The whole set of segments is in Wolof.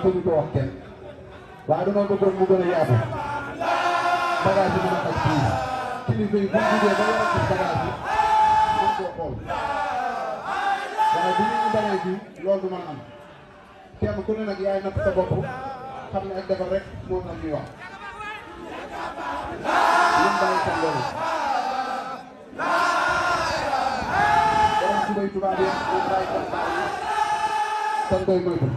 sañu ko wax kenn waaye dama bëggoon mu gën a yaatu bagage yi mën a xaj fii kilifa yi bu ñu jugee ba war a gis bagage yi mën koo xool waaye bu ñu baree fii loolu du mën a am kenn ku ne nag yaay natt sa bopp xam ne ak defar rek moom la ñuy wax ñun bàyyi xel loolu borom subay tubaab yi moom bàyyi xel tan koy moytu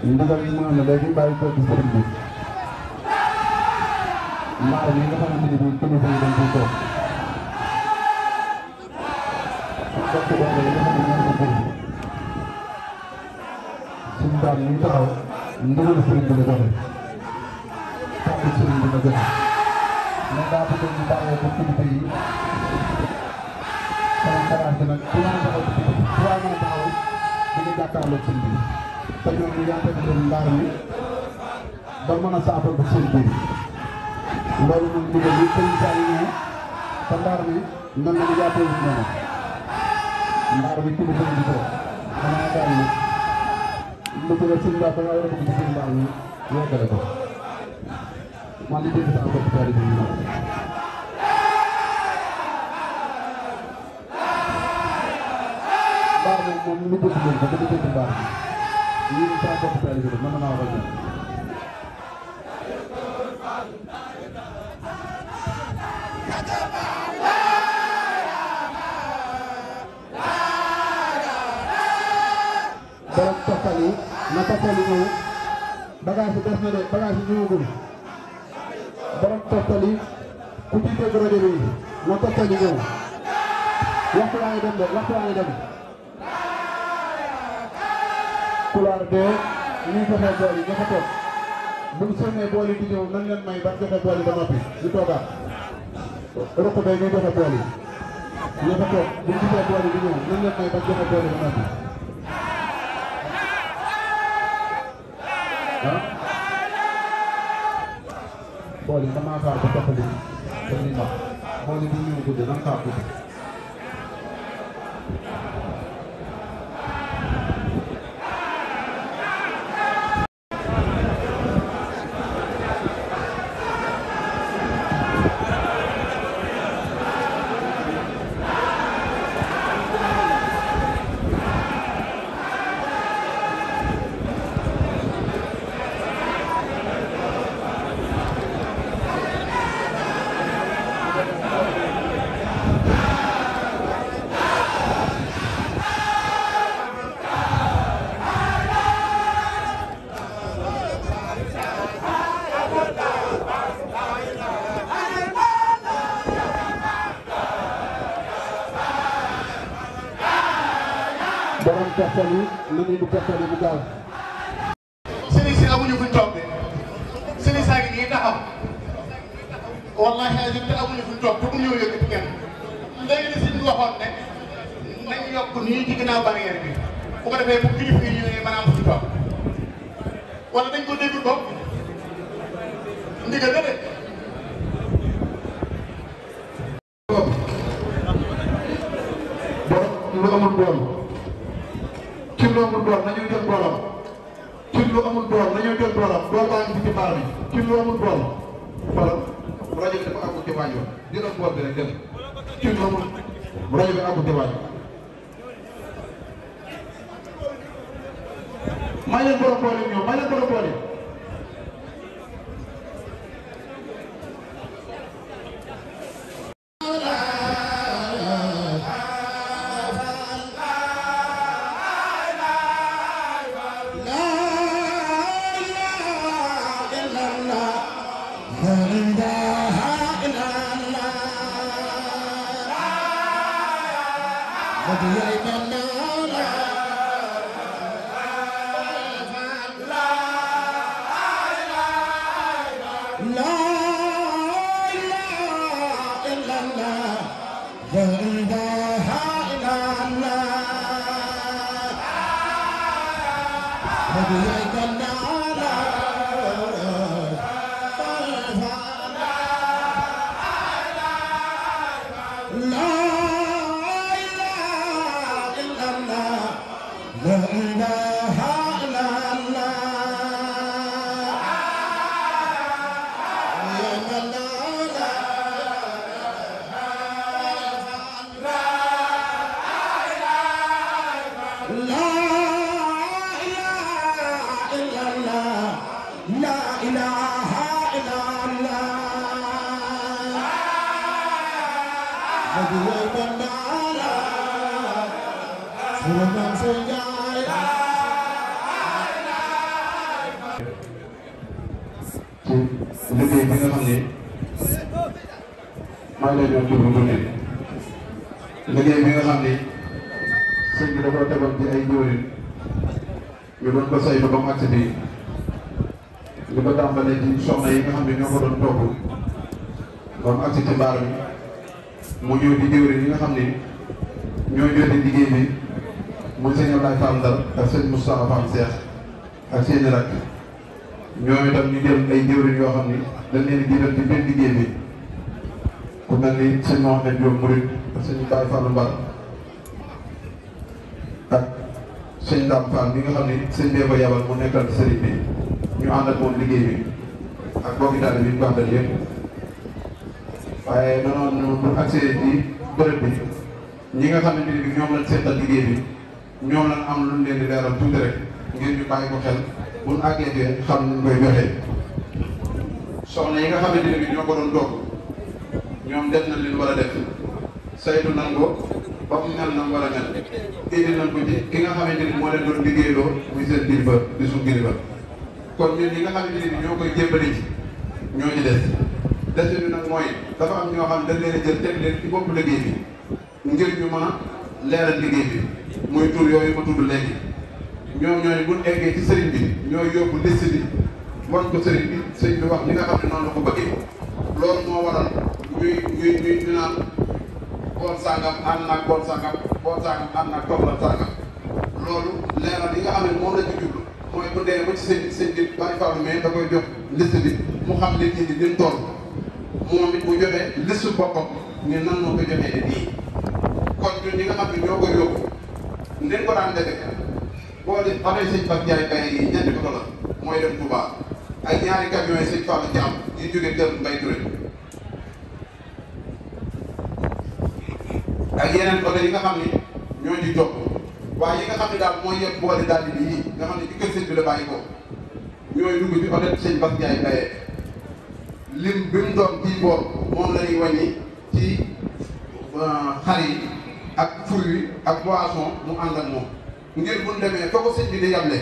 ndigal yi mu am na léegi bàyyi ko ci sëriñ bi mbaar mi nga xamante ni bii kilifa yi dañ ciy toog fekk doole yi nga xam ne ñoo ko bëri suñu daal ñu taxaw ndigal sëriñ bi la joxe tàggu sëriñ bi la joxe mais daa bëgg ñu bàyyee ko kilifa yi sama xalaat bi nag ku mën a taxaw ci ku waa mën a taxaw di nga jàkkaarloo sëriñ bi te ñoom ñu yaakaar ne mbaar mi ba mën a saafara seen biir loolu mooy ndigal yi sëriñ saa yi ñëw te mbaar mi nan la ñu yaatoo noonu mbaar mi kilifa yi di ko xanaa daal nag lu ko def sëriñ Ba da ngaa war a bëgg ci seen mbaar mi yeggale ko man li dégg saa bopp taari bi ñu naan mbaar moom lu bëgg leen ko ba dégg mbaar mi lii saa bopp taari bi mën naa wax ak borom toppal yi na toppal yi ñëw bagage yi def na de bagage yi ñëwagul borom toppal yi ku ci dégg rajo bi na toppal yi ñëw waxtu waa ngi dem de waxtu waa ngi dem couloir de ñuy joxe bool yi ña fa toog bu ñu sonnee bool yi di ñëw nañ leen may ba joxe bool yi ba noppi di toogaat rëq bay ñuy joxe bool yi ña fa toog bu ñu gisee bool yi di ñëw nañ leen may ba joxe bool yi ba noppi ah bool yi damaa xaar ba toppali comme ni ma bool yi bu ñu guddi nan xaar guddi borom toppal yi na ñu toppal yi bu gaaw sëriñ si amuñu fuñ toog de sëriñ saa ngi nii taxaw wallahi azim te amuñu fuñ toog te bu ñëw yëkkati kenn léegi li si waxoon ne nañ yokk nii ci ginnaaw barrière bi bu ko defee bu kilifa yi ñëwee mën a am fuñ toog wala dañ ko déglu bopp ndigal la de borom lu amul bool ci lu amul bool nañu jël boolam ci lu amul bool nañu jël boolam bool baa ngi ci mbaar bi ci lu amul bool bolam rajo bi dafa àggul ci wàññi woon jëlal bool bi rek dem ci lu amul rajo bi àggu teewaay may leen borom boole ñëw may leen borom boole liggéey bi nga xam ne maa ngi lay doon déglu bu nekk liggéey bi nga xam ne sëñ bi da koo tegoon ci ay jëwriñ ñu doon ko saytu ba mu agsi fii li ko tàmbalee ci soxna yi nga xam ne ñoo ko doon togg ba mu agsi ci mbaar mi mu ñëw di jëwriñ yi nga xam ne ñoo jotee liggéey bi muy sëñ Ablaye Fall Ndar ak sëñ Moustapha Fall Cheikh ak seeni rakk ñoom itam ñu jël ay jëwriñ yoo xam ni dañ leen di jiital ci biir liggéey bi ku mel ni sëñ Mohamed Diop Mouride ak sëñ Baye Fall Mbar ak sëñ Dame Fall bi nga xam ni sëñ bee ko yabal mu nekkal sëriñ bi ñu ànd ak moom liggéey bi ak bokki taalibe bi ñu ko àndal yëpp waaye danoon bu accès ci bërëb bi ñi nga xamante ni bi ñoom lañ seetal liggéey bi ñoom lañ am luñ leen di leeral tuuti rek ngir ñu bàyyi ko xel bu ñu àggee fee xam nañ koy joxee soxna yi nga xamante ne bi ñoo ko doon togg ñoom def nañ li ñu war a def saytu nañ ko ba mu mel na mu war a mel indi nañ ko ci ki nga xamante ni moo leen doon liggéeyloo muy seen kilifa di suñu kilifa kon ñun ñi nga xamante ne bi ñoo koy jébbali ci ñoo ci des bi nag mooy dafa am ñoo xam ne dañ leen a jël teg leen ci bopp liggéey bi ngir ñu mën a leeral liggéey bi muy tur yooyu ma tudd léegi ñoom ñooy bu ñu eggee ci sëriñ bi ñooy yóbbu liste bi wan ko sëriñ bi sëriñ bi wax li nga xam ne noonu la ko bëggee loolu moo waral ñuy naan bool sangam ànd naag bool sangam ànd naag toppal sangam loolu leeral yi nga xam ne moom la ci jublu mooy bu dee ba ci sëñ bi bàyyi faalu mais da koy jox liste bi mu xam li indi li mu toll moom it bu joxee liste boppam ni nan moo ko joxee nii kon ñun ñi nga xam ne ñoo koy yóbbu ndeen ko daan defee boo de amee sëñ Fatou Ndiaye Baye yi ñetti ko la mooy dem Touba ak ñaari camions yi sëñ Fallou Thiam yi jógee Kër Mbaye Touré ak yeneen oto yi nga xam ni ñoo ci topp waaye yi nga xam ne daal mooy yëpp boole daal di bii nga xam ne ci kër sëñ bi la bàyyi ko ñooy dugg ci oto sëñ Fatou Ndiaye Baye lim bi mu doon ci boor moom la ñuy wàññi ci xar yi ak fur yi ak boisson mu ànd ak moom ngir bu ñu demee fa ko sëñ bi di yable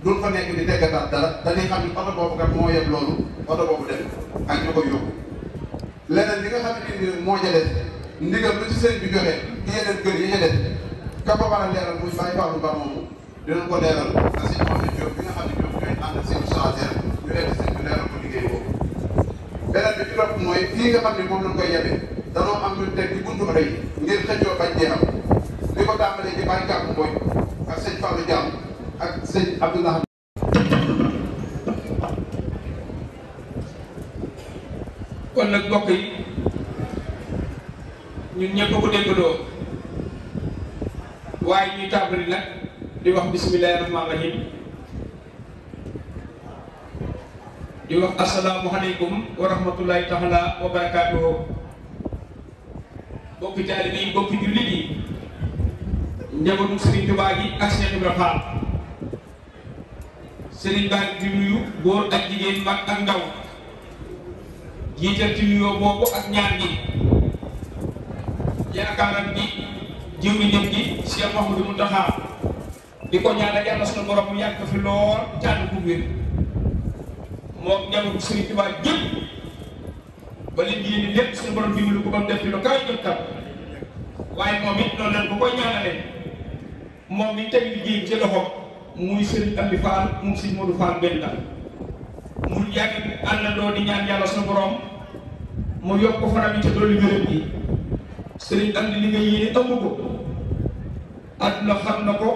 duñ fa nekk di teggataat dara dañuy xam ni oto boobu kat moo yeb loolu oto boobu dem ak ñu koy yóbbu leneen li nga xam ne moo ca des ndigal lu ci sëñ bi joxe ci yeneen kër yi ca des ka ko war a leeral muy bàyyi Fallou Mbar moomu dinañ ko leeral ak sëñ Mohamed Diop bi nga xam ne ñoom ñooy ànd sëñ Sanger ñu leen sëñ bi leeral ko liggéey boobu beneen bi ci topp mooy fii nga xam ne moom lañ koy yebe danoo am ñu teg ci buntu oto yi ngir xëccoo bañ jeexam li ko tàmbalee ci bàyyi Kàpp Mboy ak sëñ Fallou Diam ak sëñ Abdoulaye. kon nag mbokk yi ñun ñëpp ko déggandoo waaye ñuy tàmbali nag di wax bismillahi rahmaani rahim di wax asalaamualeykum wa rahmatullahi taala wa barakaatuhu bokki taalibe yi bokki jullit yi njabootu Serigne Touba gi ak Cheikh Ibrahima Fall Serigne Ba di nuyu góor ak jigéen mag ak ndaw jiital ci nuyoo boobu ak ñaan gi yaakaaram gi jëwriñam gi Cheikh Mouhamadou Mountakha di ko ñaanal yàlla sunu borom mu yàgg fi lool tànn ku wér moom njabootu Serigne Touba jëpp ba leen yéene lépp suñu borom dimbali ko ba mu def ci lu kaw jot kam waaye moom it noonu lañ ko koy ñaanalee moom mi teg liggéey ci loxo muy Serigne Amdi Fall mu Serigne Modou Fall benn la mu yàgg àndandoo di ñaan yàlla suñu borom mu yokk ko fanam yi ca dolli wéram gi Serigne Amdi li nga yéene ëmb ko àdduna xam na ko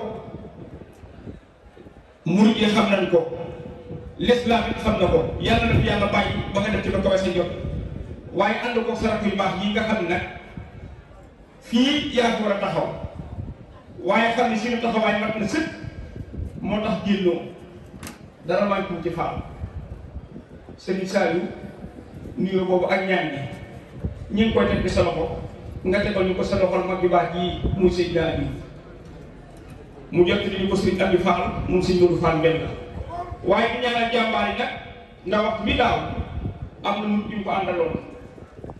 murid yi xam nañ ko l'islam it xam na ko yàlla na fi yàlla bàyyi ba nga def ci lu kawe sa jot waaye ànd ko sarak yu baax yi nga xam ne nag fii yaa ko war a taxaw waaye xam ne suñu taxawaay mat na sëkk moo tax génnoo dara maa ngi ci faam Serigne Saliou nuyoo boobu ak ñaan bi ñu ngi koy teg di sa loxo nga tegal ñu ko sa loxol mag yu baax yi muy sëñ daal bi mu jot ñu ko Serigne Amdi Fall mu Serigne Modou Fall benn la waaye di ñaanal jàmbaar yi nag ndax waxtu bi daaw am na nit ñu ko àndaloon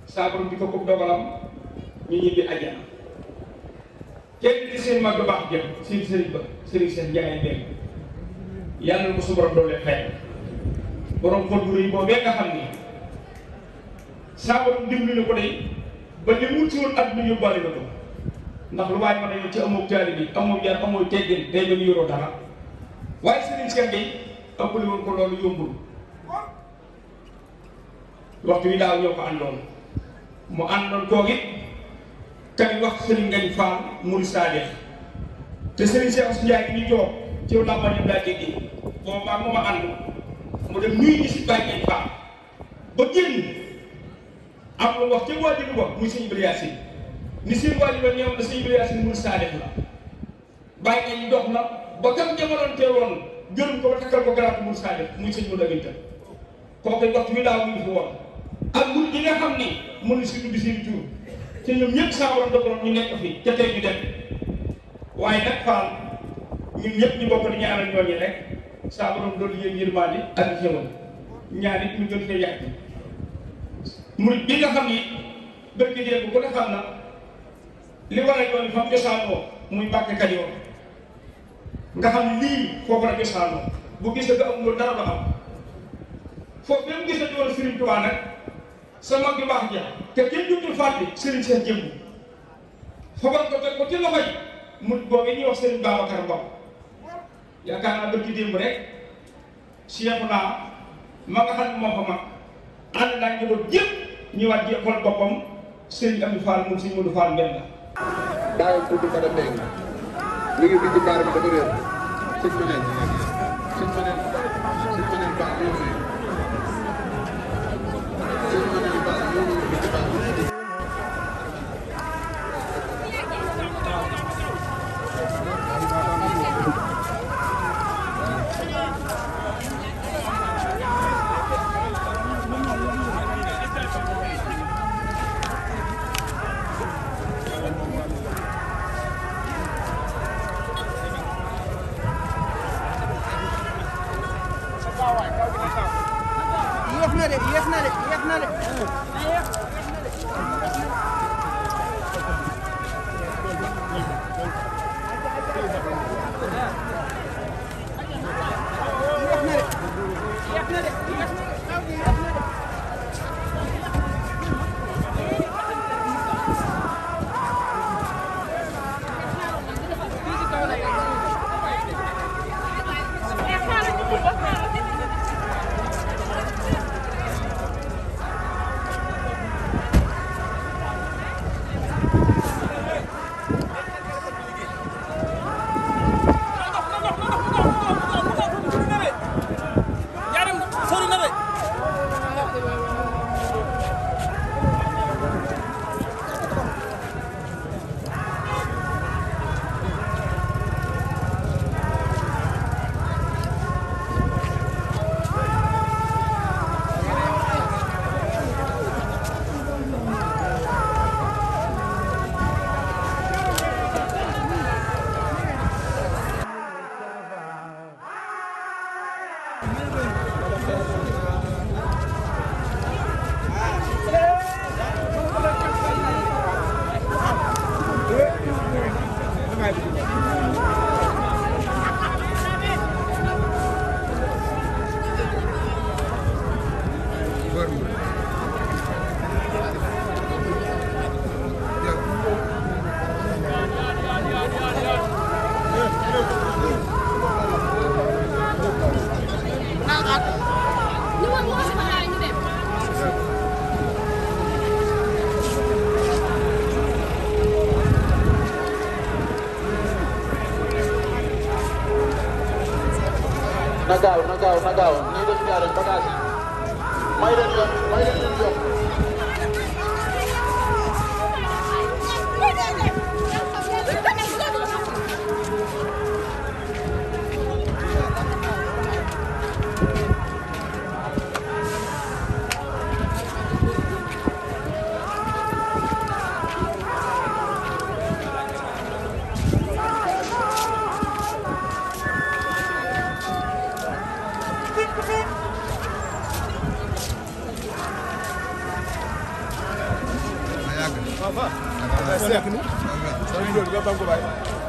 saa borom di ko ko dogalam ñu ñibbi àjjana kenn di seen mag bu baax jëm seen sëriñ ba sëriñ seen njaay benn yàlla na ko su borom doole xëy borom xol bu rëy boobee nga xam ni saa borom dimbali na ko day ba li mu ci woon àdduna yóbbaale na ko ndax lu waay mën a yow ci amoo taali bi amoo yar amoo teggin day mel ni yoroo dara waaye sëriñ seen day ëppale woon ko loolu yombul waxtu wi daaw ñoo ko àndoon mu àndoon koo it kay wax Serigne Ngagne Fall Mouride Sadikh te Serigne Cheikh Ndiaye gi ñu toog ci làmbañam daa déggee boobu maa moom a ànd mu dem nuyu ñi si Baye Ngagne Fall ba génn am lu wax ca waajur ba muy sëñ Ibrahima Yacine ni seen waajur ba ñëw na sëñ Ibrahima Yacine Mouride Sadikh la Baye Ngagne dox na ba kam jamonoon teewoon gërëm ko ba takkal ko garaatu Mouride Sadikh muy sëñ Modou Aminta kooku waxtu wi daaw mu ngi fi woon ak mun ñi nga xam ni mënu si tudd seen tur te ñoom ñëpp saa borom dogaloon ñu nekk fi ca tey ñu dem waaye nag Fall ñun ñëpp ñu bokk di ñaanal ñooñu rek saa borom doon yéen yërmande ak xéwal ñaan it ñu gën fee yàgg murid bi nga xam ni bëgg démb ku ne xam na li war a doon fa mu cosaanoo muy Mbàkke Kajoor nga xam ne lii foofu la cosaanoo bu gisee nga amuloo dara ba am foofu même gisee di woon Serigne Touba nag sa mag yu baax ja te kenn dutul fàtte Serigne Cheikh jëmb fogal ko teg ko ci loxoy murid boobu ñuy wax Serigne Babacar Mbow yaakaar naa bëgg démb rek Cheikh naa ma nga xam ne moo fa mag ànd naa njaboot yëpp ñëwaat ji xool boppam Serigne Amdi Fall moom Serigne Modou Fall benn la. daawul tudd Fada Mbengue mi ngi fi ci baar bi dafa réer sëñ Manel sëñ Manel baax ñoo fi sëñ Manel baax ñoo fi ci baar bi. Yes, na de. Sori na de na gaaw nii def ñaare bagage yi may leen yoon Apa? Saya yakin. Saya dulu juga bangku baik.